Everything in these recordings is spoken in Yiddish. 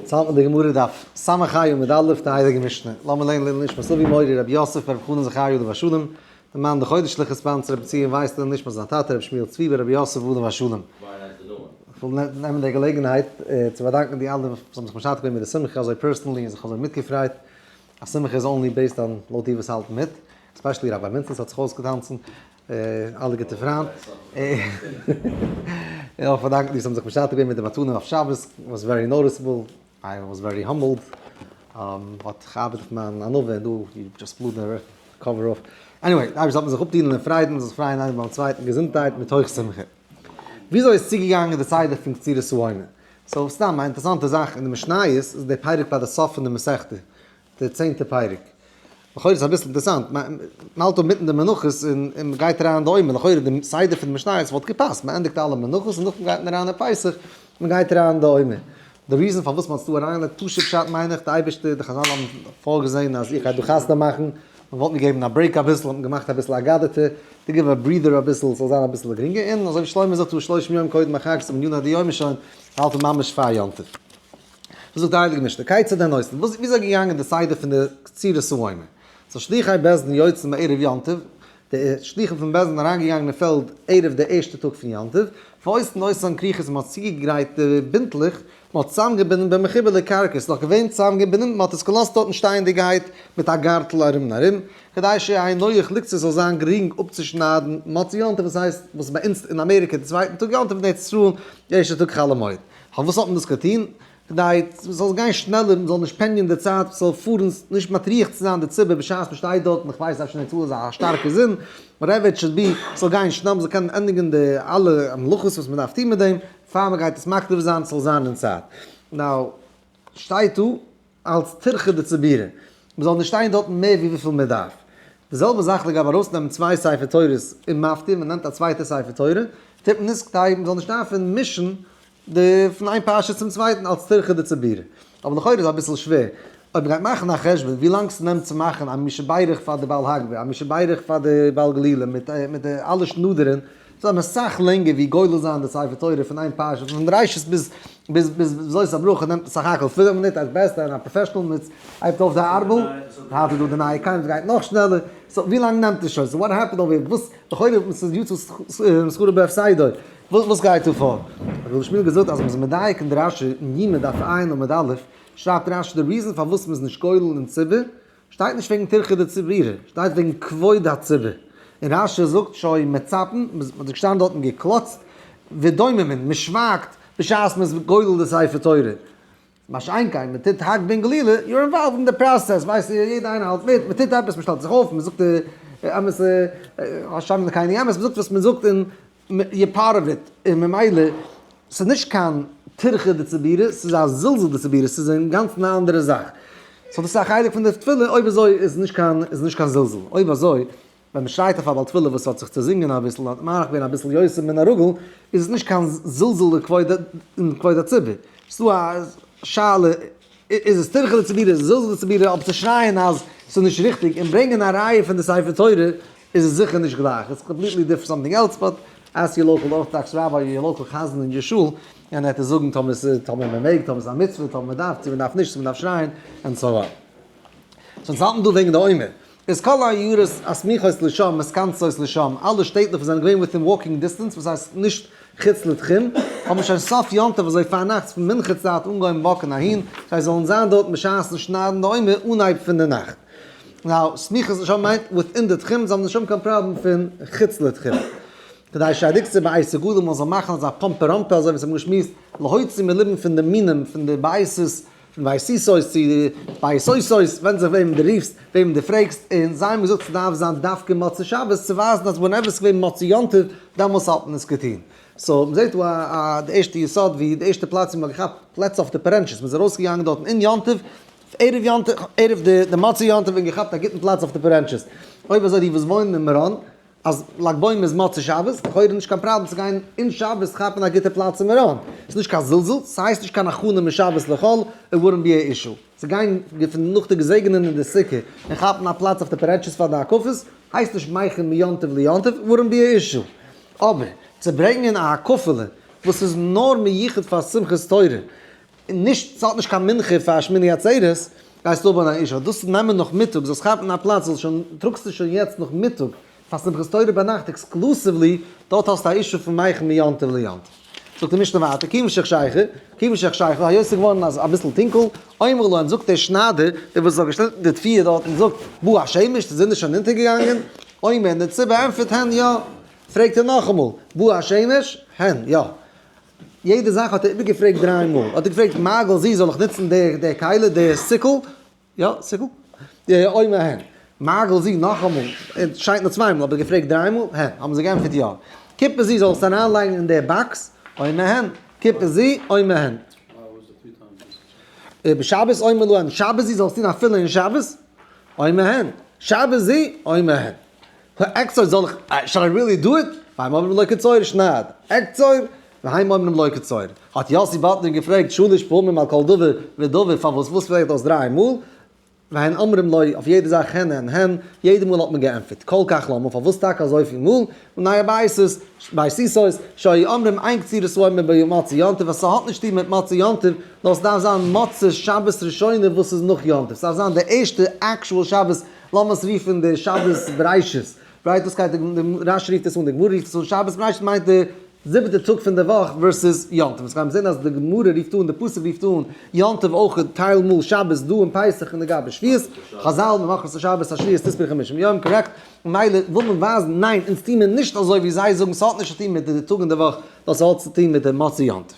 יעצט האלט מען די גמרא דף ס"ה עמוד א', די הייליגע משנה, לאמיר לערנען לעילוי נשמת אבי מורי רבי יוסף ברב חנן זכריה עליו השלום, די מאן די חודש'ליכע sponsor רבי ציון ווייס לעילוי נשמת זיין טאטע רבי שמואל צבי ברבי יוסף עליו השלום. איך וויל נעמען די געלעגנהייט צו באדאנקן די אלע וואס האבן זיך משתתף געווען מיט די שמחה אזוי personally און זיך אזוי מיטגעפרייט, א שמחה איז only based on לויט די וואס האלטן מיט, especially Rabbi מינצעס האט זיך אויסגעטאנצן, אלע גוטע פריינט. און אויך פארדאנקן די וואס האבן זיך משתתף געווען מיט די מתנה אויף שבת, was very noticeable, I was very humbled, but כ'ארבעט אויף מיין ענווה און דא you just blew the cover off. Anyway, די אייבערשטער זאל מען זיך אפדינען און פריידן, זיך פרייען איינער ביים צווייטן, געזונטהייט מתוך שמחה. וויאזוי איז צוגעגאנגען די סדר פון קצירת העומר? So סתם א אינטערעסאנטע זאך אין די משניות איז די פרק ביי די סוף פון די מסכתא, די צענטע פרק. לכאורה איז אביסל אינטערעסאנט, מען האלט אינמיטן די מנחות און מען גייט אריין אין די עומר, לכאורה די סדר פון די משניות וואלט געפאסט, מען ענדיגט אלע מנחות און נאכדעם גייט מען אריין אין פסח, מען גייט אריין אין די עומר. די reason פארוואס מען האט עס דא אריינגעלייגט, פשוט פשט מיין איך, די אייבערשטער, די חזל האבן פארגעזען אז איך גיי דא חתונה מאכן, מען וואלט מיר געבן א break אביסל, האט מען געמאכט אביסל אגדתא, to give a breather אביסל, ס'זאל זיין אביסל גרינגער, און אזוי ווי שלמה זאגט, שלושים יום קודם החג, ס'איז מנין דיומא שוין, האלט מען ממש פאר יום טוב. זאגט די הייליגע משנה, כיצד הן עושין, וואס וויאזוי איז געגאנגען די סדר פון די קצירת העומר? So שלוחי בית דין יוצאין מערב יום טוב, די שלוחים פון בית דין זענען אריינגעגאנגען אין פעלד ערב די ערשטע טאג פון יום טוב, ועושין אותן כריכות מען האט צוגעגרייט די בינטלעך, מען האט צוזאמגעבינדן במחובר לקרקע, ס'איז נאך געווען צוזאמגעבינדן, מען האט עס געלאזט דארטן שטייענדיגעהייט מיט א גארטל ארום און ארום, כדי שיהא נוח לקצור ס'זאל זיין גרינג אפצושניידן מוצאי יום טוב, וואס הייסט וואס ביי אונז אין אמעריקע די צווייטן טאג יום טוב אין ארץ ישראל די ערשטע טאג חול המועד. פארוואס האט מען דאס געטון? כדי ס'זאל גיין שנעלער, מ'זאל נישט פעניען די צייט, ס'זאל פארן, נישט מטריח צו זיין די ציבור בשעת מ'שטייט דארט, און כ'ווייס אפשר אין ארץ ישראל איז א שטארקע זון, whatever it should be, ס'זאל גיין שנעל, מ'זאל קענען ענדיגן די אלע מלאכות וואס מ'דארף טון מיט דעם, פאר מ'גייט עס מקריב זיין, ס'זאל זיין אין צייט. Now, שטייט דא. אלס טירחא דציבורא, מען זאל נישט שטיין דארטן מער ווי וויפיל מען דארף. די זעלבע זאך לגבי ארויסנעמען צוויי ספר תורות און מפטיר, מען נעמט א צווייטע ספר תורה, טוט מען עס כדי מען זאל נישט דארפן מישן די פון איין פרשה צום צווייטן אלס טירחא דציבורא. אבער לכאורה איז אביסל שווער, אויב מען גייט מאכן א חשבון ווי לאנג ס'נעמט צו מאכן א מי שברך פאר די בעל הגבה, א מי שברך פאר די בעל גלילה מיט די אלע שנודערן, ס'איז אסאך לענגער ווי גולל זיין די ספר תורה פון איין פרשה פון ראשית ביז ביז ביז זאת הברכה נעמט סך הכל פינף מינוט at best און א professional מיט הייבט אויף די ארבל היינט איז דא די נייע כלים ס'גייט נאך שנעלער so ווי לאנג נעמט עס שוין so what happened over here וואס לכאורה ס'איז יצא שכרו בהפסדו וואס וואס גייט דא פאר? האט רבי שמואל געזאגט אז מ'איז מדייק אין די רשי אין יומא דף ע' עמוד א' שרייבט רשי די reason פארוואס מ'איז נישט גולל אין ציבור שטייט נישט וועגן טירחא דציבורא, שטייט וועגן כבוד הציבור. און רש"י זאגט שהיו מצפין, מען האט געשטאנען דארט און געקלאצט, ודוממין, מען שווייגט בשעת מען איז גולל די ספר תורה. מה שאין כן, מען טוט הגבה און גלילה, you're involved אין די process, ווייסט איר, יעדער איינער האלט מיט, מען טוט עפעס, מען שטעלט זיך אויף, מען זאגט די אמת, השם אלקינו אמת, מען זאגט וואס מען זאגט און you're part of it, און ממילא ס'איז נישט קיין טירחא דציבורא, ס'איז א זלזול דציבורא, ס'איז אינגאנצן א אנדערע זאך. So דאס איז א חלק פון די תפילה, אויב אזוי איז נישט קיין איז נישט קיין זלזול. אויב אזוי, ווען מ'שרייט אויף א בעל תפילה וואס האט זיך צעזינגען אביסל און האט מאריך געווען אביסל יותר מן הרגיל, איז עס נישט קיין זלזול אין כבוד הציבור. ס'איז דא א שאלה, איז עס טירחא דציבורא, איז עס זלזול דציבורא, אבער צו שרייען אז ס'איז נישט ריכטיג און ברענגען א ראיה פון די ספר תורה איז עס זיכער נישט גלייך, it's completely different something else, but ask your local Orthodox rabbi, your local חזן אין your shul, און ער וועט דיר זאגן טאמער ס'איז, טאמער מען מעג, טאמער ס'איז א מצוה, טאמער מען דארף, צו מען דארף נישט, צו מען דארף שרייען, and so on. So אונז האלטן דא וועגן די עומר. איז כל העיירות הסמוכות לשם מתכנסות לשם, אלע שטעטלעך וואס זענען געווען within walking distance, וואס הייסט נישט חוץ לתחום, האבן שוין סוף יום טוב אזוי פארנאכטס פון מנחה צייט אנגעהויבן walk ן אהין, זיי זאלן זיין דארטן בשעת'ן שניידן די עומר אנהייב פון די נאכט. Now, סמיכות לשם מיינט within די תחום, זיי האבן נישט האבן קיין פראבלעם פון חוץ לתחום. כדי שירקצו בעת הגעלה מען זאל מאכן אזא פאמפע ראמפע אזוי ווי עס האבן געשמועסט, להוציא מלבן פון די מינים פון די בעיסעס, פון בייסיסויס צו בייסויסויס, ווענדט זיך וועמען דו רופסט, וועמען דו פרעגסט, און זיי האבן געזאגט ס'דארף זיין דווקא מוצאי שבת צו ווייזן אז whenever ס'איז געווען מוצאי יום טוב, דעמאלס האט מען עס געטון. So מ'זעט דא א די ערשטע יסוד ווי די ערשטע פלאץ ווי מ'האט געכאפט פלעצער אויף די פארענטשעס, מ'איז ארויסגעגאנגען דארטן אין יום טוב, ערב יום טוב, ערב די די מוצאי יום טוב און געכאפט א גוטן פלאץ אויף די פארענטשעס. אויב אזוי די וואס וואוינען אין מירון, אז לג בעומר איז מוצאי שבת, לכאורה נישט קיין פראבלעם צו גיין אין שבת כאפן א גוטע פלאץ אין מירון. ס'איז נישט קיין זלזול, ס'הייסט נישט קיין הכנה משבת לחול, it wouldn't be a issue. צו גיין פון נאך די געזעגענען אין די סוכה און כאפן א פלאץ אויף די פארענטשעס פאר די הקפות, הייסט נישט מכין מיום טוב ליום טוב, wouldn't be a issue. אבער צו ברענגען א הקפה'לע וואס איז נאר מיוחד פאר שמחת תורה. נישט, ס'האט נישט קיין מנחה פאר שמיני עצרת, גייסטו האבן א issue, דאס נעמען נאכמיטאג, זאלסט כאפן א פלאץ, זאלסט שוין, טראגסטו שוין יעצט נאכמיטאג פאר שמחת תורה ביינאכט exclusively, דארט האסטו א issue פון מכין מיום טוב ליום טוב. זאגט די משנה ווייטער, כיוון שחשיכה, כיוון שחשיכה, היות ס'איז געווארן אז אביסל טונקל, אומר להן, זאגט דער שניידער, דער וואס האט געשניטן די תבואה דארט און זאגט, בא השמש, די זון איז שוין אונטערגעגאנגען, אומר, און דער ציבור ענטפערט הן, יא. פרעגט ער נאכאמאל, בא השמש? הן, יא. יעדע זאך האט ער איבערגעפרעגט דריי מאל. האט ער געפרעגט, מעגל זו, זאל איך נוצן די כלי, די sickle? יא, sickle? יא, אומר הן. מעגל זו נאכאמאל, שיינט נאר צוויי מאל, אבער געפרעגט דריי מאל, הן. האבן זיי געענטפערט יא. כיפה זו זאלסט אריינלייגן אין די box, אומר הן. כיפה זו, אומר הן. בשבת אומר להן, שבת זו זאלסט טון אפילו אין שבת, אומר הן. שבת זו, אומר הן. אקצור זאל איך, shall I really do it? והאם אומרים לא קצור, שנייד. אקצור, והאם אומרים לא קצור. האט יאסי באטנער געפרעגט שלש פעמים על כל דבר ודבר פארוואס וואס פרעגט אויס דריי מאל? והן אומרים לו אויף יעדע זאך הן הן הן, יעדע מאל האט מען געענטפערט כל כך למה פארוואס טאקע אזויפיל מאל? מפני הבייתוסות, בייתוסות, שהיו אומרים אין קצירת העומר במוצאי יום טוב אז ס'האט נישט צוטון מיט מוצאי יום טוב נאר ס'דארף זיין מוצאי שבת ראשונה וואס איז נאך יום טוב, ס'דארף זיין די ערשטע actual שבת לאמיר עס רופן די שבת בראשית, right דאס גייט די רש"י רופט עס אן, די גמרא רופט עס אן שבת בראשית מיינט די זיבעטע טאג פון די וואך versus יום טוב, אונז גיימיר זען אז די גמרא רופט אן, די פסוק רופט אן יום טוב אויך טייל מאל שבת דא און פסח און לגבי שבועות, חז"ל ממחרת השבת השביעית תספרו חמישים יום, correct? ממילא וויל מען ווייזן ניין אונז טוהן מיר נישט אזוי ווי זיי זאגן ס'האט נישט צו טוהן מיט די טאג אין די וואך נאר ס'האט צו טוהן מיט די מוצאי יום טוב.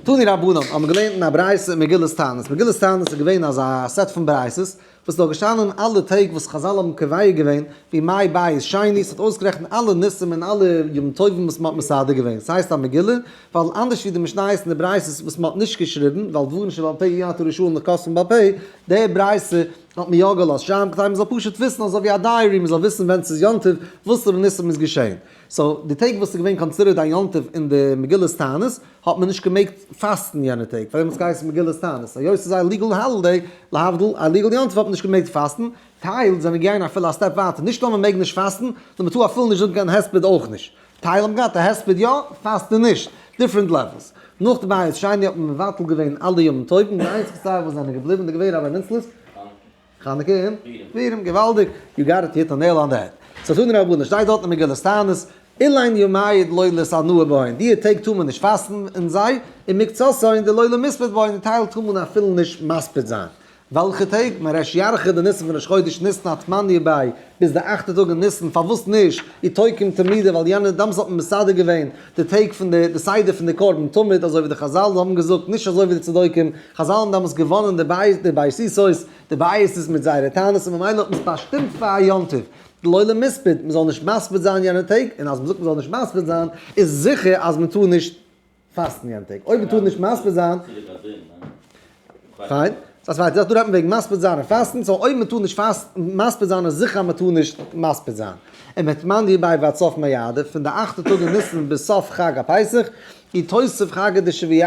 תנו רבנן האבן געלערנט אין א ברייתא אין מגילת תענית, מגילת תענית איז געווען אזא סעט פון ברייתות וואס איז דארט געשטאנען אלע טעג וואס חז"ל האבן קובע געווען בימי בית שני, ס'האט אויסגערעכנט אלע ניסים און אלע ימים טובים וואס מ'האט מסדר געווען, ס'הייסט א מגילה, ווייל אנדערש ווי די משניות און די ברייתות וואס מ'האט נישט געשריבן, ווייל דברים שבעל פה אי אתה רשאין לכותבן בעל פה, די ברייתא האט מען יא געלאזט שרייבן כדי מ'זאל פשוט וויסן אזוי ווי א diary מ'זאל וויסן ווען ס'איז יום טוב וואסערע ניסים איז געשען. so די טעג וואס איז געווען considered א יום טוב אין די מגילת תענית האט מען נישט געמעגט פאסטן יענע טעג, פארדעם האט עס געהייסן מגילת תענית, היות ס'איז א legal holiday, להבדיל א legal יום טוב האט מען נישט געמעגט פאסטן, טייל זענען געגאנגען אפילו א step ווייטער, נישט נאר מען מעג נישט פאסטן, נאר מען טאר אפילו נישט זאגן קיין הספד אויך נישט, טייל האבן געהאט א הספד יא, פאסטן נישט, different levels. נאך די בית שני האט מען מבטל געווען אלע ימים טובים, די איינציגסטע צוויי וואס זענען געבליבן איז געווען רבי מינצלער'ס חנוכה און פורים, געוואלדיג, you got it, hit the nail on the head. so תנו רבנן, שטייט דארט אין מגילת תענית, אלין יומיא דלא להתענאה בהון, די טעג טאר מען נישט פאסטן אין זיי, און מקצתהון דלא למספד בהון, און טייל טאר מען אפילו נישט מספיד זיין. וועלכע טעג? מריש ירחא דניסן פון ראש חודש ניסן עד תמניא ביה, ביז די אכטע טאג אין ניסן, פארוואס נישט? אי תוקעים תמידא, ווייל יענע דאמאלס האט מען מסדר געווען די טעג פון די די סדר פון די קרבן תמיד, אזוי ווי די חז"ל האבן געזאגט, נישט אזוי ווי די צדוקים, חז"ל האבן דאמאלס געוואנען די בית די בייתוסות, די בייתוסות מיט זייערע טענות און ממילא האט מען עס באשטימט פאר א יום טוב, דלא למספד, מען זאל נישט מספיד זיין יענע טעג, און אז מען זאגט מען זאל נישט מספיד זיין, איז זיכער אז מען טאר נישט פאסטן יענע טעג, אויב מען טאר נישט מספיד זיין, פיין, ס'איז א צווייטע זאך, דא רעדט מען וועגן מספיד זיין און פאסטן, so אויב מען טאר נישט פאסטן, מספיד זיין איז זיכער אז מען טאר נישט מספיד זיין. און מתמניא ביה ועד סוף מועדא, פון די אכטע טאג אין ניסן ביז סוף חג הפסח, איתוסף חגא דשבועיא,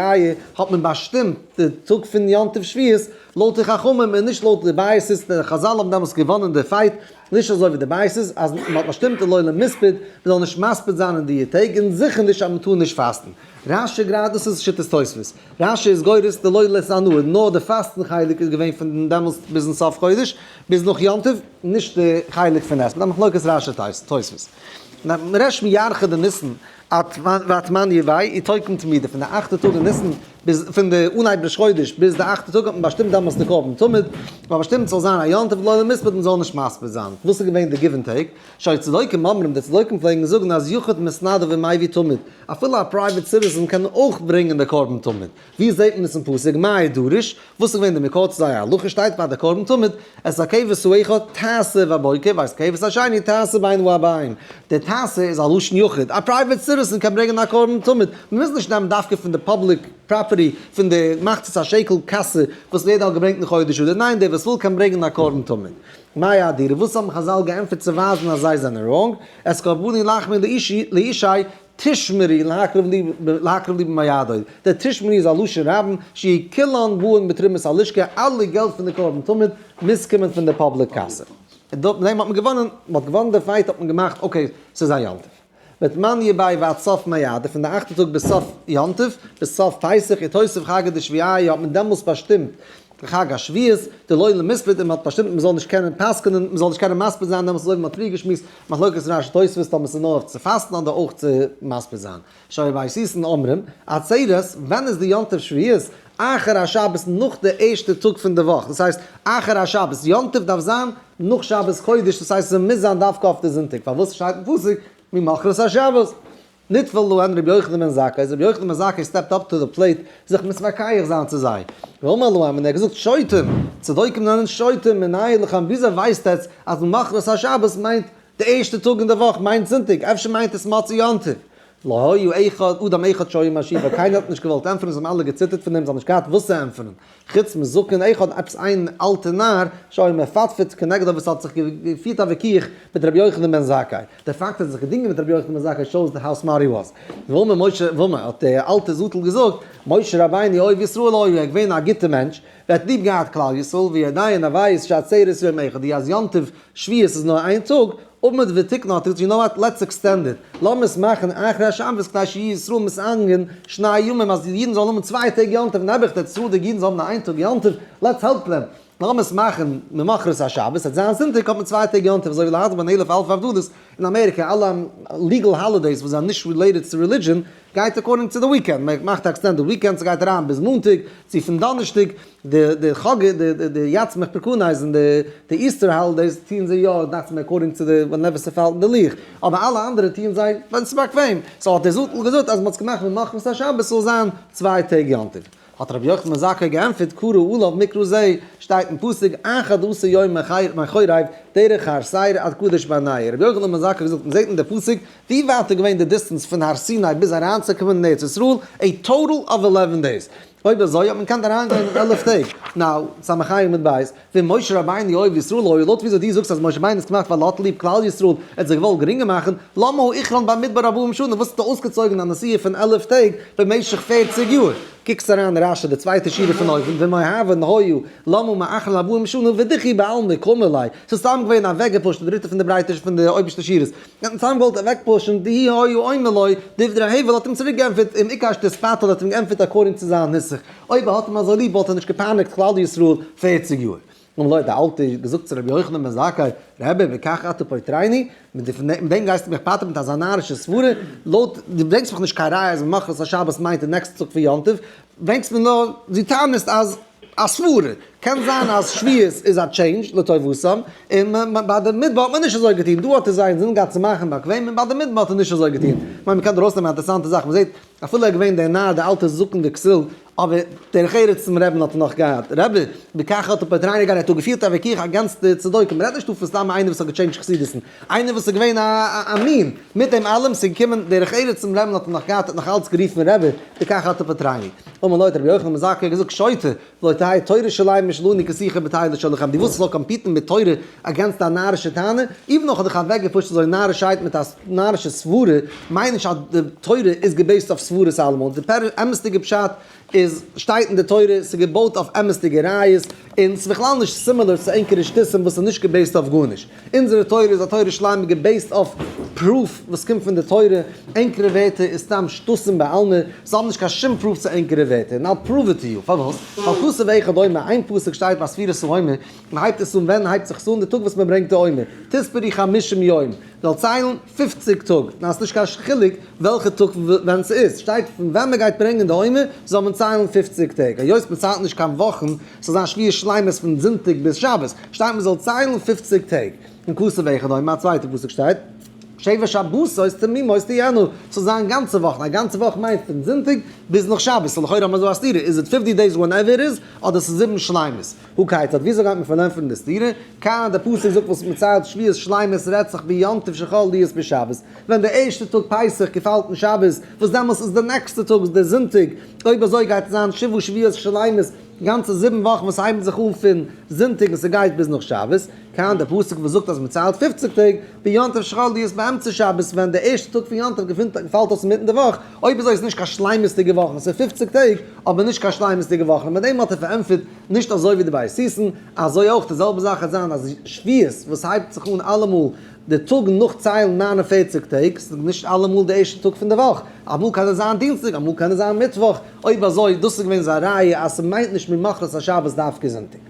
האט מען באשטימט די טאג פון יום טוב שבועות לויט די חכמים און נישט לויט די בייתוסות, די חז"ל האבן דעמאלטס געוואנען די fight, נישט אזוי ווי די בייתוסות, אז מען האט באשטימט דלא למספד, מען זאל נישט מספיד זיין אין די טעג, און זיכער נישט אז מען טאר נישט פאסטן. רש"י גראדע דאס איז שיטת תוספות. רש"י איז גורס דלא להתענאה, נאר די פאסטן חלק איז געווען פון דעמאלסט ביזן סוף חודש, ביז נאך יום טוב, נישט די חלק פון הספד, א מחלוקת רש"י תוספות. מריש ירחא דניסן עד תמניא ביה איתוקם תמידא, פון די אכטע טאג אין ניסן ביז פון די אנהייב ראש חודש ביז די אכטע טאג האט מען באשטימט דעמאלטס די קרבן תמיד, מען האט באשטימט ס'זאל זיין א יום טוב דלא למספד מען זאל נישט מספיד זיין. וואס איז געווען די give and take? שהיו צדוקים אומרים, די צדוקים פלעגן זאגן אז יחיד מתנדב ומביא תמיד, אפילו א private citizen קען אויך ברענגען די קרבן תמיד. ווי זעט מען עס אין פסוק? מאי דרוש? וואס איז געווען די מקור צו זייער הלכה? שטייט ביי די קרבן תמיד, את הכבש האחד תעשה בבוקר ואת הכבש השני תעשה בין הערבים. די תעשה איז א לשון יחיד, א private citizen קען ברענגען א קרבן תמיד, מען מוז נישט נעמען דווקא פון די public property, פון די מחצית השקל קאסע וואס יעדער האט געברענגט אין חודש אדר, ניין דער וואס וויל קען ברענגען א קרבן תמיד. מאי אהדרה? וואס האבן חז"ל געענטפערט צו ווייזן אז זיי זענען wrong? את קרבני לחמי לאשי תשמרו להקריב לי במועדו, דער תשמרו איז א לשון רבים, שיהו כולן באין מתרומת הלשכה, אלע געלט פון די קרבן תמיד מוז קומען פון די public קאסע. און דארט מיט דעם האט מען געוואנען, מען האט געוואנען די fight האט מען געמאכט okay ס'איז א יום טוב. ותמניא ביה ועד סוף מועדא, פון די אכטע טאג ביז סוף יום טוב, ביז סוף פסח, איתותב חגא דשבועיא האט מען דעמאלס באשטימט די חג השבועות, דלא למיספד, און מען האט באשטימט מען זאל נישט קענען פסק'נען, מען זאל נישט קענען מספיד זיין דעמאלס אזוי ווי מען האט פריער געשמועסט, מחלוקת רש"י תוספות טאמער ס'איז נאר אויף צו פאסטן אדער אויך צו מספיד זיין. שהיו בייתוסין אומרים, עצרת, ווען איז די יום טוב שבועות? אחר השבת נאך די ערשטע טאג פון די וואך, דאס הייסט אחר השבת, יום טוב דארף זיין נאך שבת קודש, דאס הייסט ס'מוז זיין דווקא אויף די זונטאג, פארוואס שטייט אין פסוק ממחרת השבת? נטפל להן רבי יוחנן בן זכאי, איז רבי יוחנן בן זכאי stepped up to the plate זיך מתווכח זיין צו זיי, ואמר להם, און ער האט געזאגט שוטים, צדוקים זענען שוטים, מנין לכם, וויאזוי ווייסט עטץ אז ממחרת השבת מיינט די ערשטע טאג אין די וואך מיינט זונטאג, אפשר מיינט עס מוצאי יום טוב? לא היה אחד אדם אחד שהיה משיבו, קיינער האט נישט געוואלט ענטפערן, זיי האבן אלע געציטערט פון דעם, זיי האבן נישט געהאט וואס צו ענטפערן, חוץ מזקן אחד, עפעס איין אלטע נאר, שהיה מפטפט כנגדו וואס האט זיך געפירט א וויכוח מיט רבי יוחנן בן זכאי, די פאקט אז ער האט זיך געדינגען מיט רבי יוחנן בן זכאי shows how smart he was. ואמר משה, ואמר, האט דער אלטער זאטל געזאגט, משה רבינו אוהב ישראל היה, ער איז געווען א גוטער מענטש, ער האט ליב געהאט כלל ישראל, ויודע הוי' שעצרת יום אחד, די אז יום טוב שבועות איז נאר איין טאג, עמד ותיקנה האט ער געזאגט, you know what, let's extend it, לאמיר עס מאכן אחרי השבת כדי שיהיו ישראל מתענגין שני ימים, אז די אידן זאלן האבן צוויי טעג יום טוב, נעבעך די צדוק אידן זאלן האבן נאר איין טאג יום טוב, let's help them, לאמיר עס מאכן ממחרת השבת, ס'וועט זיין זונטאג האט מען צוויי טעג יום טוב, אזוי ווי להבדיל בין אלף אלפי הבדלות אין אמעריקע, אלע legal holidays וואס זענען נישט related צו religion גייט according צו די weekend, מען מאכט א extended weekend, ס'גייט אריין ביז מאנטאג, צו פון דאנערשטאג, די די חגא די די די יצמח פורקנה'ס און די די Easter holidays טוען זיי יא דאכט זיך מיר according צו די whenever ס'פאלט אין די לוח, אבער אלע אנדערע טוען זיי ווען ס'איז באקוועם, so האט דער זאטל געזאגט אז מ'האט עס געמאכט ממחרת השבת ס'זאל זיין צוויי טעג יום טוב. האט רבי יוחנן בן זכאי געענטפערט קרא עליו מקרא זה, שטייט אין פסוק אחד עשר יום מחורב דרך הר שעיר עד קדש ברנע, רבי יוחנן בן זכאי האט געזאגט מ'זעט אין די פסוק ווי ווייט איז געווען די distance פון הר סיני ביז אריינצוקומען אין ארץ ישראל, a total of eleven days. אויב אזוי האט מען געקענט אריינגיין אין 11 טעג. now, סמך ה' עמוד ב', ווען משה רבינו אוהב ישראל היה, לויט וויאזוי דו זאגסט אז משה רבינו איז געמאכט ווייל ער האט ליב כלל ישראל, ער האט זיי געוואלט גרינגער מאכן, למה איחרן במדבר ארבעים שנה, וואס האט ער אויסגעצויגן א נסיעה פון 11 טעג במשך 40 יאר? קוקסט אריין אין רש"י די צווייטע שורה פון אויבן, ומאוהבין היו, למה מאחרין ארבעים שנה, ודחי בעלמא קאמר ליה, ס'איז סתם געווען אוועקגעפושט די דריטע פון די ברייטע פון די אויבערשטע שורות, ער האט סתם געוואלט אוועקפושן דאי היה אומר לו דברי הבל האט אים צוריק געענטפערט אם עיקש תתפתל האט אים געענטפערט according צו זיין נוסח אויב ער האט אים אזוי ליב וואלט ער נישט געפייניגט כלל ישראל 40 יאר. אמר לו האט די אלטע געזאגט צו רבי יוחנן בן זכאי רבי בכך אתה פוטרני מיט דעם גייסטו מיך פטר'ן מיט אזא נארישע סברה לויט דו ברענגסט מיך נישט קיין ראיה אז ממחרת השבת מיינט די נעקסטע טאג פון יום טוב ברענגסט מיר נאר דו טענה'סט אז א סברה, קען זיין אז שבועות איז א change לטובתם, און ביי די מדבר האט מען נישט אזוי געטון, דא האט ער זיי אינזין געהאט צו מאכן באקוועם און ביי די מדבר האט ער נישט אזוי געטון. כ'מיין מ'קען דא ארויסנעמען א אינטערעסאנטע זאך, מ'זעט אפילו ער איז געווען דער נאר דער אלטער זקן וכסיל, אבער דרך ארץ צום רבי'ן האט ער נאך געהאט. רבי, בכך האט ער פטרני געהאט, ער האט דא געפירט א וויכוח against די צדוקים, מ'רעדט נישט דא פון סתם איינער וואס האט געטשעינדזשט חסידות'ן, איינער וואס איז געווען א מין, מיט דעם אלעם ס'איז געקומען דרך ארץ צום רבי'ן האט ער נאך געהאט, ער האט נאך אלץ גערופן רבי, בכך אתה פוטרני. אמר לו האט רבי יוחנן בן זכאי געזאגט שוטה, לא תהא תורה שלימה שלנו כשיחה בטלה שלכם, דו ווילסט איך זאל קאמפיטן מיט תורה against א נארישע טענה? even נאך האב דיך אוועקגעפושט אזוי נארישהייט מיט א נארישע סברה, מיין נישט אז די תורה איז געבעיסט אויף סברות אלעמאל, די אמת'דיגע פשט איז שטייט אין די תורה, ס'איז געבויט אויף אמת'דיגע ראיות, און ס'איז בכלל נישט similar צו ענקערע שטותים וואס איז נישט געבעיסט אויף גארנישט. אונזערע תורה איז א תורה שלימה געבעיסט אויף proof וואס קומט פון די תורה, ענקערע ווערטער איז סתם שטותים בעלמא, זיי האבן נישט קיין שום proof צו ענקערע ווערטער, און I'll prove it to you, פארוואס? ווייל כתוב אחד אומר, איין פסוק שטייט ביי ספירת העומר, מען הייבט עס אן ווען הייבט זיך עס אן? די טאג וואס מען ברענגט די עומר, תספרו חמישים יום, זאל ציילן 50 טאג, נאר ס'נישט קיין חילוק וועלכע טאג ווען ס'איז, שטייט פון ווען מ'גייט ברענגען די עומר זאל מען ציילן 50 טעג, היות מ'ציילט נישט קיין וואכן, ס'זאל זיין שבועות שלימות פון זונטאג ביז שבת, שטייט מ'זאל ציילן 50 טעג, און כתוב אחד אומר, א צווייטע פסוק שטייט, שבע שבתות תמימות תהיינה, ס'זאל זיין גאנצע וואכן, א גאנצע וואך מיינט פון זונטאג ביז נאך שבת, so לכאורה האט מען דא א סתירה, איז it 50 days whenever it is, אדער ס'איז זיבן שלימות? הא כיצד, וויאזוי גייט מען פארענטפערן די סתירה? כאן דער פסוק זאגט וואס מ'ציילט שבועות שלימות רעדט זיך ביום טוב שחל להיות בשבת, ווען די ערשטע טאג פסח געפאלט אין שבת, וואס דעמאלס איז די נעקסטע טאג די זונטאג, אויב אזוי גייט עס זיין שבעה שבועות שלימות, גאנצע זיבן וואכן וואס הייבן זיך אן פון זונטאג און ס'גייט ביז נאך שבת. כאן דער פסוק וואס זאגט אז מען ציילט פופציג טעג, ביום טוב שחל להיות באמצע שבת ווען דער ערשטער טאג פון יום טוב געפינט געפאלט אויס אינמיטן די וואך, אויב אזוי איז נישט קיין שלימות'דיגע וואכן, ס'איז פופציג טעג אבער נישט קיין שלימות'דיגע וואכן, און מיט דעם האט ער פארענטפערט נישט אזוי ווי די בית איסן, אזוי אויך די זעלבע זאך וועט זיין אז שבועות וואס הייבט זיך אן אלעמאל די טאג נאך ציילן 49 טעג, ס'איז נישט אלעמאל די ערשטע טאג פון די וואך, אמאל קען עס זיין דינסטאג אמאל קען עס זיין מיטוואך, אויב אזוי דאס איז געווען זיין ראיה אז ס'מיינט נישט ממחרת השבת דווקא זונטאג.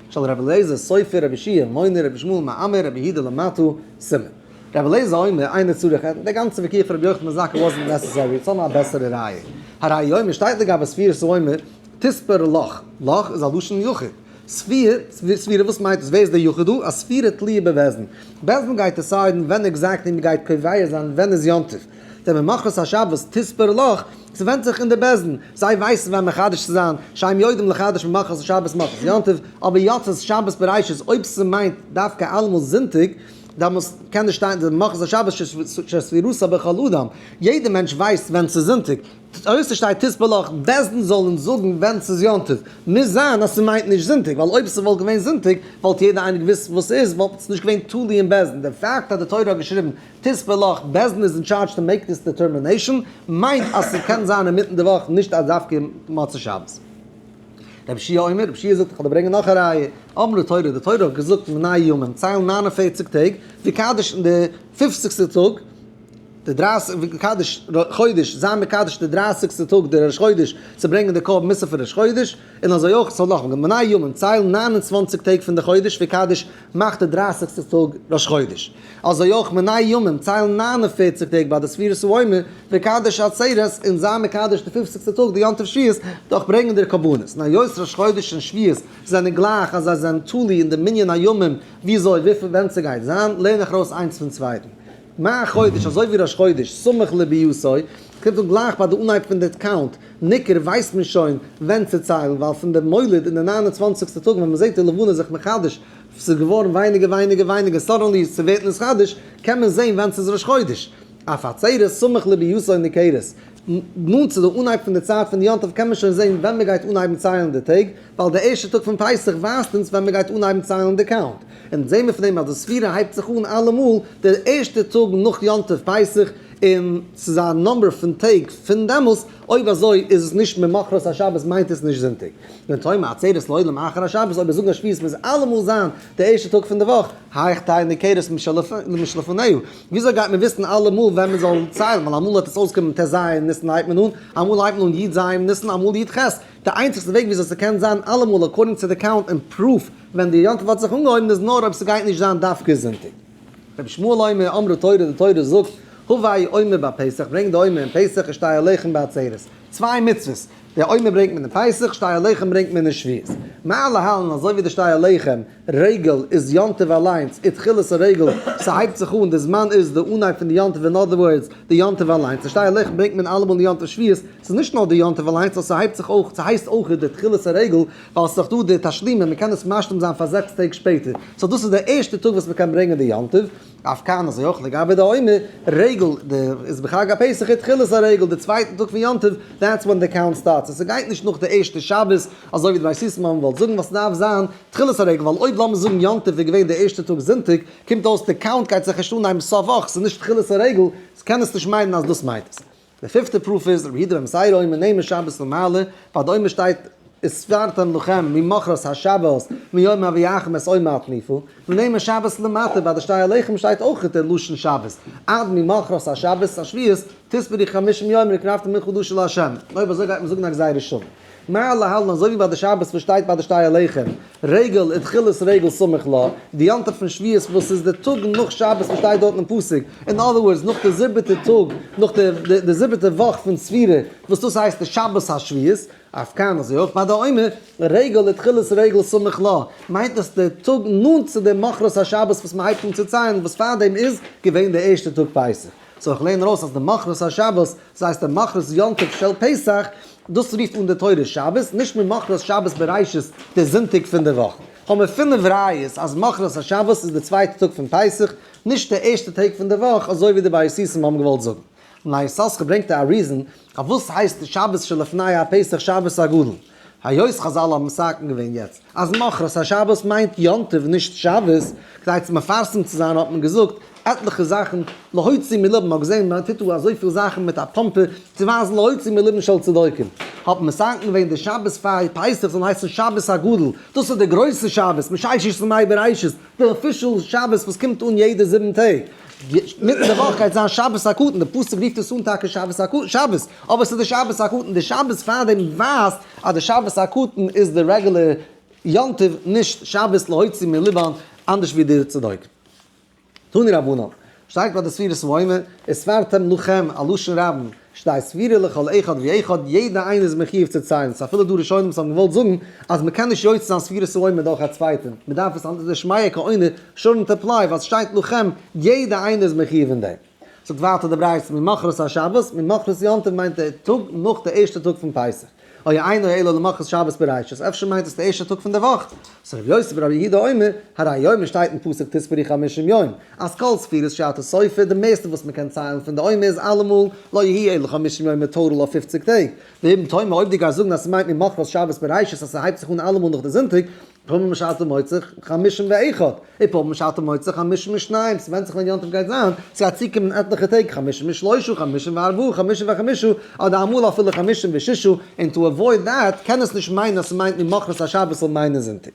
של רבי אליעזר סופר רבי יהושע מונה רבי ישמעאל מאמר רבי יהודה למטה סימן. רבי אליעזר אומר אינו צריך די גאנצע ויכוח פון רבי יוחנן בן זכאי wasn't necessary, יעצט האבן מיר א בעסערע ראיה. הראיה אומר שטייט לגבי ספירת העומר תספר לך, לך איז א לשון יחיד. ספיר, ספירה וואס מיינט עס? ווער איז דער יחיד דא? א ספירה תלויה בבית דין. בית דין גייט decide ן ווען exactly מען גייט קובע זיין ווען איז יום טוב. דער ממחרת השבת תספר לך, ס'ווענדט זיך אין די בית דין, זיי ווייסן ווען מחדש צו זיין, שהם יודעים לחדש ממחרת השבת מחרת יום טוב, אבער יצאת שבת בראשית אויב ס'מיינט דווקא אלעמאל זונטאג, דאמאלס קען נישט שטיין די ממחרת השבת שספירתה בכל אדם, יעדער מענטש ווייסט ווען ס'איז זונטאג, אויב ס'שטייט תספר לך, בית דין זאל אונז זאגן ווען ס'איז יום טוב, מוז זיין אז ס'מיינט נישט זונטאג, ווייל אויב ס'וואלט געווען זונטאג וואלט יעדער איינער געוואוסט וואס ס'איז, וואלט עס נישט געווען תלוי אין בית דין, די פאקט אז די תורה האט געשריבן תספר לך, בית דין איז אין charge to make this determination, מיינט אז ס'קען זיין אינמיטן די וואך נישט אז דווקא מוצאי שבת. רבי יהושע אומר, רבי יהושע זאגט איך וועל דיר ברענגען נאך א ראיה, אמרה תורה, די תורה האט געזאגט מנה ימים, צייל 49 טעג, וקדש אין די פופציגסטע טאג, די דרייסיג וקדש חודש, זיי מקדש די דרייסיגסטע טאג די ראש חודש צו ברענגען די קרבן מוסף פון ראש חודש, און אזוי אויך ס'זאל נאכאמאל מנה ימים, צייל 29 טעג פון די חודש וקדש מאך די דרייסיגסטע טאג ראש חודש. אזוי אויך מנה ימים, צייל 49 טעג ביי די ספירת העומר, וקדש עצרת, און זיי מקדש די פופציגסטע טאג די יום טוב שבועות, דורך ברענגען די קרבנות. און היות ראש חודש און שבועות זענען גלייך אז זיי זענען תלוי אין די מנין הימים וויאזוי וויפיל ווען ס'גייט זיין, לערן איך ארויס איינס פון צווייטן. מה חודש, אזוי ווי ראש חודש, סמוך לביאתו, קומט אן גלייך ביי די אנהייב פון די count, ניכר ווייסט מען שוין ווען צו ציילן, ווייל פון די מולד אין די 29סטע טאג ווען מ'זעט די לבנה זיך מחדש, ס'איז געווארן ווייניגער ווייניגער ווייניגער suddenly ס'ווערט נתחדש, קען מען זען ווען ס'איז ראש חודש. אף עצרת סמוך לביאתו ניכרת. נאנט צו די אנהייב פון די צייט פון די יום טוב קען מען שוין זען ווען מ'גייט אנהייבן ציילן די טעג, ווייל די ערשטע טאג פון פסח ווייזט אונז ווען מ'גייט אנהייבן ציילן די count. און זעהן מיר פון דעם אז די ספירה הייבט זיך אן אלעמאל די ערשטע טאג נאך יום טוב פסח, און ס'איז א number פון טעג פון דעמאלס, אויב אזוי איז עס נישט ממחרת השבת מיינט עס נישט זונטאג. ואם תאמר עצרת לעולם אחר השבת, אויב מיר זאגן אז שבועות מוז אלעמאל זיין די ערשטע טאג פון די וואך, היאך תהא ניכרת משלפניה, וויאזוי גייט מען וויסן אלעמאל ווען מען זאל ציילן, ווייל אמאל וועט עס אויסקומען ט"ז ניסן הייבט מען אן, אמאל הייבט מען אן י"ז ניסן, אמאל י"ח, די איינציגסטע וועג וויאזוי ס'קען זיין אלעמאל according צו די count און proof ווען די יום טוב האט זיך אנגעהויבן איז נאר אויב ס'גייט נישט זיין דווקא זונטאג. רבי ישמעאל אומר, אמרה תורה, די תורה זאגט, הבא עומר בפסח, ברענג די עומר אין פסח ושתי הלחם בעצרת. צוויי מצוות, די עומר ברענגט מען אין פסח, שתי הלחם ברענגט מען אין שבועות. מה להלן, אזוי ווי די שתי הלחם, רגל, איז יום טוב אליינס, ותחילת הרגל, ס'הייבט זיך אן, די זמן איז די אנהייב פון די יום טוב, אין other words, די יום טוב אליינס. די שתי הלחם ברענגט מען אלעמאל אין יום טוב שבועות, ס'איז נישט נאר די יום טוב אליינס, נאר ס'הייבט זיך אויך, ס'הייסט אויך די תחילת הרגל, ווייל ס'איז דאך דא די תשלומים, מ'קען עס משלים זיין פאר זעקס טעג שפעטער. so דאס איז די ערשטע טאג וואס מ'קען ברענגען די יום טוב. אף כאן אזוי אויך לגבי די עומר, רגל, די איז בחג הפסח איז תחילת הרגל, די צווייטע טאג פון יום טוב, that's when the count starts. און ס'גייט נישט נאך די ערשטע שבת, אזוי ווי די בית ישמעאל וואלט זאגן וואס ס'דארף זיין תחילת הרגל, ווייל אויב לאמיר זאגן יום טוב איז געווען די ערשטע טאג זונטאג, קומט אויס די count גייט זיך ערשט אנהייבן סוף וואך, ס'איז נישט תחילת הרגל, קען עס נישט מיינען אז דאס מיינט עס. די פיפטע proof איז, רבי יהודה בן בתירא אומר נאמר שבת למעלה, ביי די עומר שטייט וספרתם לכם ממחרת השבת מיום הביאכם את עומר התנופה, ונאמר שבת למטה, ביי די שתי הלחם שטייט אויך די לשון שבת, עד ממחרת השבת השביעית תספרו חמישים יום והקרבתם מנחה חדשה לה', אויב אזוי גייט מען זאגן א גזירה שווה. מה להלן אזוי ווי ביי די שבת וואס שטייט ביי די שתי הלחם, רגל ותחילת רגל סמוך לה, די יום טוב פון שבועות וואס איז די טאג נאך שבת וואס שטייט דארט אין פסוק, אין other words נאך די זיבעטע טאג, נאך די זיבעטע וואך פון ספירה, וואס דאס הייסט די שבת השביעית, אף כאן אזוי אויך ביי די עומר, רגל ותחילת רגל סמוך לה, מיינט עס די טאג נאנט צו די מחרת השבת וואס מען הייבט אן צו ציילן וואס פארדעם איז געווען די ערשטע טאג פסח. so איך לערן ארויס אז די מחרת השבת, דאס הייסט די מחרת יום טוב של פסח, דאס רופט אן די תורה שבת, נישט ממחרת שבת בראשית, די זונטאג פון די וואך. האבן מיר פינף ראיות אז מחרת השבת איז די צווייטע טאג פון פסח, נישט די ערשטע טעג פון די וואך, אזוי ווי די בית יששכר האבן געוואלט זאגן. בני יששכר ברענגט א reason פארוואס הייסט די שבת שלפני הפסח שבת הגדול. היות חזל האבן מתקן געווען יעצט אז מחרת השבת מיינט יום טוב נישט שבת, כדי צו מפרסם צו זיין האט מען געזאגט עטליכע זאכן להוציא מלבם, מ'האט געזען מען טוט דא אזויפיל זאכן מיט א פאמפע צו ווייזן להוציא מלבן של צדוקים, האט מען מתקן געווען די שבת פאר פסח זאל הייסן שבת הגדול, דאס איז די גרויסע שבת, מששת ימי בראשית, די official שבת וואס קומט אן יעדע זיבן טעג, מיטן די וואך גייט זיין שבת הקטן, די פסוק רופט עס אן טאקע שבת הקטן, שבת, אבער ס'איז די שבת הקטן, די שבת פארדעם ווייזט אז די שבת הקטן איז די regular יום טוב, נישט שבת להוציא מלבן, אנדערש ווי די צדוקים. תנו רבנן, שטייט ביי די ספירת העומר, וספרתם לכם, א לשון רבים, שתהא ספירה לכל אחד ואחד, יעדע איינער איז מחיוב צו ציילן, ס'איז אפילו דא ראשונים וואס האבן געוואלט זאגן אז מ'קען נישט יוצא זיין ספירת העומר דורך א צווייטען, מ'דארף עס אנדערש די שמיעה כעונה shouldn't apply ווייל ס'שטייט לכם, יעדע איינער איז מחיוב אין דעם. זאגט ווייטער די ברייתא ממחרת השבת, ממחרת יום טוב מיינט די טאג נאך די ערשטע טאג פון פסח. או אינו אלא למחרת שבת בראשית, אפשר מיינט עס די ערשטע טאג פון די וואך. סאו רבי יוסי ברבי יהודה אומר, הרי יום שטייט אין פסוק תספרו חמישים יום, אז כל ספירת שאתה סופר, די מערסטע וואס מען קען ציילן פון די עומר איז אלעמאל לא יהי' אלא חמישים יום מיט total אויף פופציג טעג. ואם תאמר אויב דו גייסט זאגן אז ס'מיינט ממחרת שבת בראשית אז ס'הייבט זיך אן אלעמאל נאך די זונטאג, פעמים שאתה מוצא חמישים ואחד, ופעמים שאתה מוצא חמישים ושניים, ס'ווענדט זיך ווען יום טוב גייט זיין, ס'גייט צוקומען עטליכע טעג, חמישים ושלושה, חמישים וארבעה, חמישים וחמישה, אדער אמאל אפילו חמישים ושישה, און to avoid that קען עס נישט מיינען אז ס'מיינט ממחרת השבת זאל מיינען זונטאג.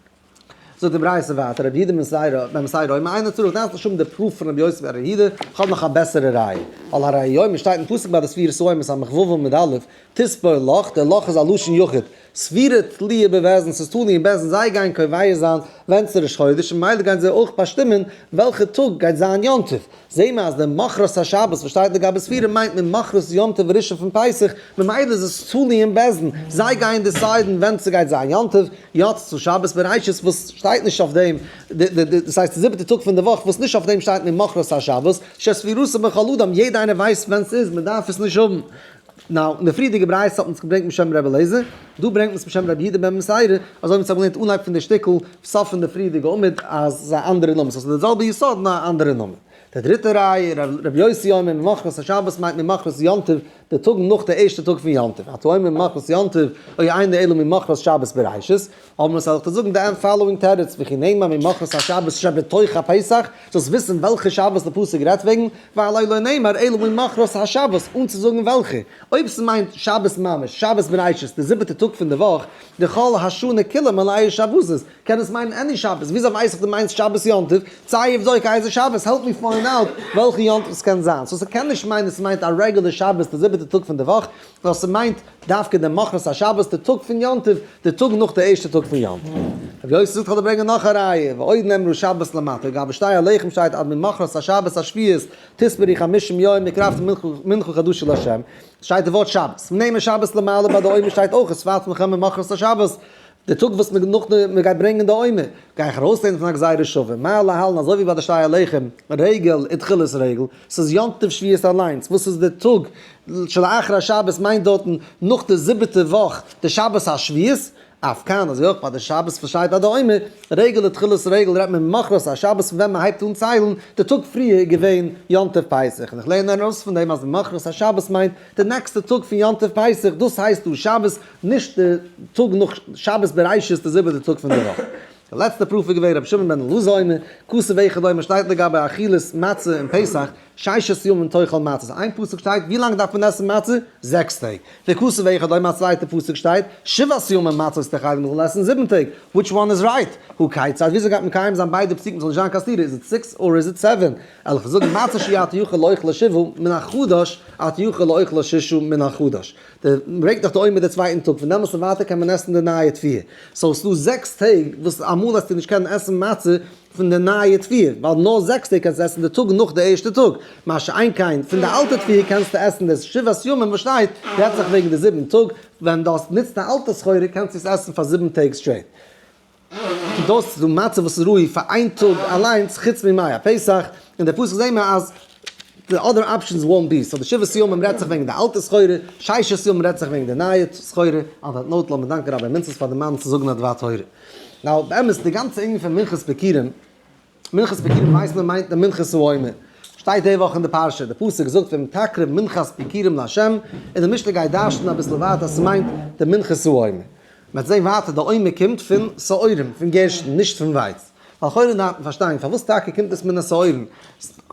זאגט די ברייתא ווייטער, רבי יהודה בן בתירא אומר אינו צריך, דארפסט נישט האבן די proof פון רבי יוסי ברבי יהודה, כ'האב נאך א בעסערע ראיה, ווייל הרי יום שטייט אין פסוק ביי די ספירת העומר סמך ו' עמוד א', תספור לך, דער לך איז א לשון יחיד, ספירה תלויה בבית דין, ס'איז תלוי אין בית דין, זיי גייען קובע זיין ווען ס'איז ראש חודש, און ממילא גייען זיי אויך באשטימען וועלכע טאג גייט זיין יום טוב. זעהן מיר אז די מחרת השבת וואס שטייט לגבי ספירה מיינט ממחרת יום טוב ראשון פון פסח, ממילא איז עס תלוי אין בית דין, זיי גייען decide ן ווען ס'גייט זיין יום טוב, יצתה שבת בראשית וואס שטייט נישט אויף דעם, דאס הייסט די זיבעטע טאג פון די וואך וואס נישט אויף דעם שטייט ממחרת השבת, שספירתה בכל אדם, יעדע איינער ווייסט ווען ס'איז, מ'דארף עס נישט האבן. Now, אין די פריערדיגע ברייתא האט מען עס געברענגט משם רבי אליעזר, דא ברענגט מען עס משם רבי יהודה בן בתירא, אזוי ווי אונז האבן געלערנט אנהייב פון די שטיקל, סוף פון די פריערדיגע עמוד, אז ס'איז א אנדערע נאמען, סאו ס'איז די זעלבע יסוד נאר א אנדערע נאמען. די דריטע ראיה, רבי יוסי אומר ממחרת השבת מיינט ממחרת יום טוב, די טאג נאך די ערשטע טאג פון יום טוב, אתה אומר ממחרת יום טוב, או אינו אלא ממחרת שבת בראשית, אבער וואס זאל איך דיר זאגן די following תירוץ, וכי נאמר ממחרת השבת שבתוך הפסח, זאלסט וויסן וועלכע שבת די פסוק רעדט וועגן, והלא לא נאמר אלא ממחרת השבת, אן צו זאגן וועלכע. אויב ס'מיינט שבת ממש, שבת בראשית, די זיבעטע טאג פון די וואך, דכל השנה כולה מלאה שבתות, קען עס מיינען any שבת, וויאזוי ווייס איך דו מיינסט שבת יום טוב? צא יבדוק איזה שבת, help me find out וועלכע יום טוב ס'קען זיין. so ס'קען נישט מיינען ס'מיינט א regular שבת די זיבעטע טאג פון די וואך, נאר ס'מיינט דווקא די מחרת השבת, די טאג פון יום טוב, די טאג נאך די ערשטע טאג פון יום טוב. רבי יוסי זאגט כ'וועל דיר ברענגען נאך א ראיה, ועוד נאמרו שבת למטה, גבי שתי הלחם שטייט עד ממחרת השבת השביעית תספרו חמישים יום והקרבתם מנחה חדשה לה', שטייט די ווארט שבת, ונאמר שבת למעלה ביי די עומר שטייט אויך וספרתם לכם ממחרת השבת, די טאג וואס מען נאך די מען גייט ברענגען די עומר, גיי איך ארויסלערנען פון א גזירה שווה, מה להלן אזוי ווי ביי די שתי הלחם, רגל ותחילת רגל, ס'איז יום טוב שביעית אליינס, וואס איז די טאג שלאחר השבת מיינט דארטן נאך די זיבעטע וואך די שבת השביעית, אף כאן אזוי אויך ביי די שבת וואס שטייט ביי די עומר, רגל ותחילת רגל רעדט מען ממחרת השבת פון ווען מען הייבט אן ציילן, די טאג פריער איז געווען יום טוב פסח, און איך לערן ארויס פון דעם אז ממחרת השבת מיינט די נעקסטע טאג פון יום טוב פסח, דאס הייסט דא שבת, נישט די טאג נאך שבת בראשית די זיבעטע טאג פון די וואך. די לעצטע proof איז געווען רבי שמעון בן אלעזר אומר, כתוב אחד אומר שטייט לגבי אכילת מצה אין פסח, ששת ימים תאכל מצות, איין פסוק שטייט ווי לאנג דארף מען עסן מצה? זעקס טעג. וכתוב אחד אומר א צווייטע פסוק שטייט, שבעת ימים מצות תאכל מען זאל עסן זיבן טעג, which one is right? הא כיצד וויאזוי גייט מען מקיים זיין ביידע פסוקים ס'זאל נישט זיין קיין סתירה, is it six or is it seven? על איך זאגן מצה שאי אתה יכול לאכלה שבעה מן החדש אתה יכול לאכלה ששה מן החדש. די מ'ברענגט נאך די עומר די צווייטן טאג, פון דעמאלטס און ווייטער קען מען עסן די נייע תבואה. so ס'דא זעקס טעג וואס אמאל וועסטו נישט קענען עסן מצה פון די נייע תבואה, ווייל נאר זעקס טעג קענסטו עסן די טאג נאך די ערשטע טאג, מה שאין כן פון די אלטע תבואה קענסטו עסן די שבעת ימים וואס שטייט, רעדט זיך וועגן די זיבן טאג, ווען דו האסט נוצט די אלטע סחורה קענסטו עס עסן פאר זיבן טעג straight. דאס איז דא מצה וואס איז ראוי פאר איין טאג אליינס חוץ מימי הפסח, אין די פסוק זעהן מיר אז די other options won't be, so די שבעת ימים רעדט זיך וועגן די אלטע סחורה, ששת ימים רעדט זיך וועגן די נייע סחורה, on that note לאמיר דאנקען רבי מינצעס פאר דערמאנען צו זאגן א דבר תורה. Now באמת די גאנצע ענין פון מנחת ביכורים, מנחת ביכורים ווייסט מען מיינט די מנחת העומר, שטייט די וואך אין די פרשה, די פסוק זאגט ואם תקריב מנחת ביכורים לה', און די משנה גייט דרש'נען אביסל ווייטער אז ס'מיינט די מנחת העומר. מ'וועט זען ווייטער די עומר קומט פון שעורים, פון גערשטן, נישט פון ווייץ. ווייל לכאורה דארף מען פארשטיין פארוואס טאקע קומט עס מן השעורים.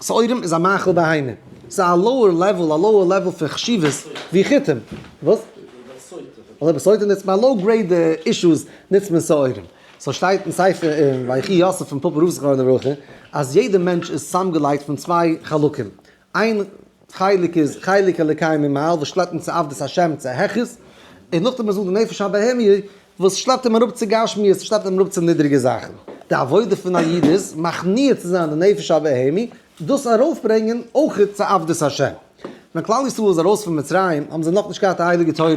שעורים איז א מאכל בהמה. ס'איז א lower level, א lower level פון חשיבות ווי חיטים. וואס? אזוי ביי סוטה נוצט מען א low grade issues נוצט מען שעורים. so שטייט אין ספר אין ויחי יוסף פון פאפא רב זכרונו לברכה אז יעדע מענטש איז צוזאמגעלייגט פון צוויי חלקים. איין חלק איז חלק אלוקי ממעל וואס שלעפט אים צו עבדות השם צו העכערס, און נאכדעם איז דא די נפש הבהמי וואס שלעפט אים אראפ צו גשמיות, שלעפט אים אראפ צו נידריגע זאכן. די עבודה פון א איד איז מכניע צו זיין די נפש הבהמי, דאס ארויפברענגען אויך צו עבדות השם. ווען כלל ישראל איז ארויס פון מצרים האבן זיי נאכנישט געהאט א הייליגע תורה,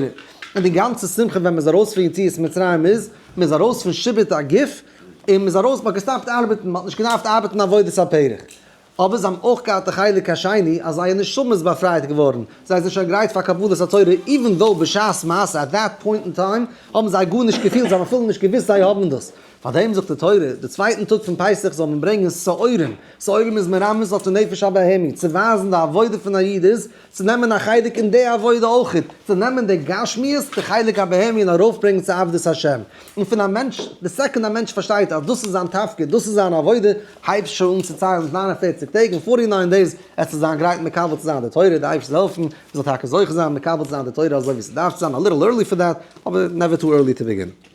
און די גאנצע שמחה ווען מען איז ארויס פון יציאת מצרים איז, מען איז ארויס פון שעבוד הגוף, און מען איז ארויס, מען האט געסטאפט ארבעטן, מען האט נישט געדארפט ארבעטן עבודת הפרך. אבער זיי האבן אויך געהאט די חלק השני אז זייער נשמה איז באפרייט געווארן, זיי זענען שוין גרייט פאר קבלת התורה even though בשעת מעשה at that point in time האבן זיי גארנישט געפילט, זיי האבן אפילו נישט געוואוסט זיי האבן דאס. פארדעם זאגט די תורה, די צווייטן טאג פון פסח זאל מען ברענגען שעורים, שעורים איז מרמז אויף די נפש הבהמי, צו ווייזן די עבודה פון א איד איז צו נעמען א חלק אין די עבודה אויך, צו נעמען די גשמיות, די חלק הבהמי און ארויפברענגען צו עבדות השם. און פון א מענטש, די second א מענטש פארשטייט אז דאס איז זיין תפקיד, דאס איז זיין עבודה, הייבט שוין אן צו ציילן 49 טעג און 49 days עס צו זיין גרייט מקבל צו זיין די תורה, די אייבערשטער זאל העלפן מען זאל טאקע זוכה זיין מקבל צו זיין די תורה אזוי ווי ס'דארף צו זיין, a little early for that, אבער never too early to begin.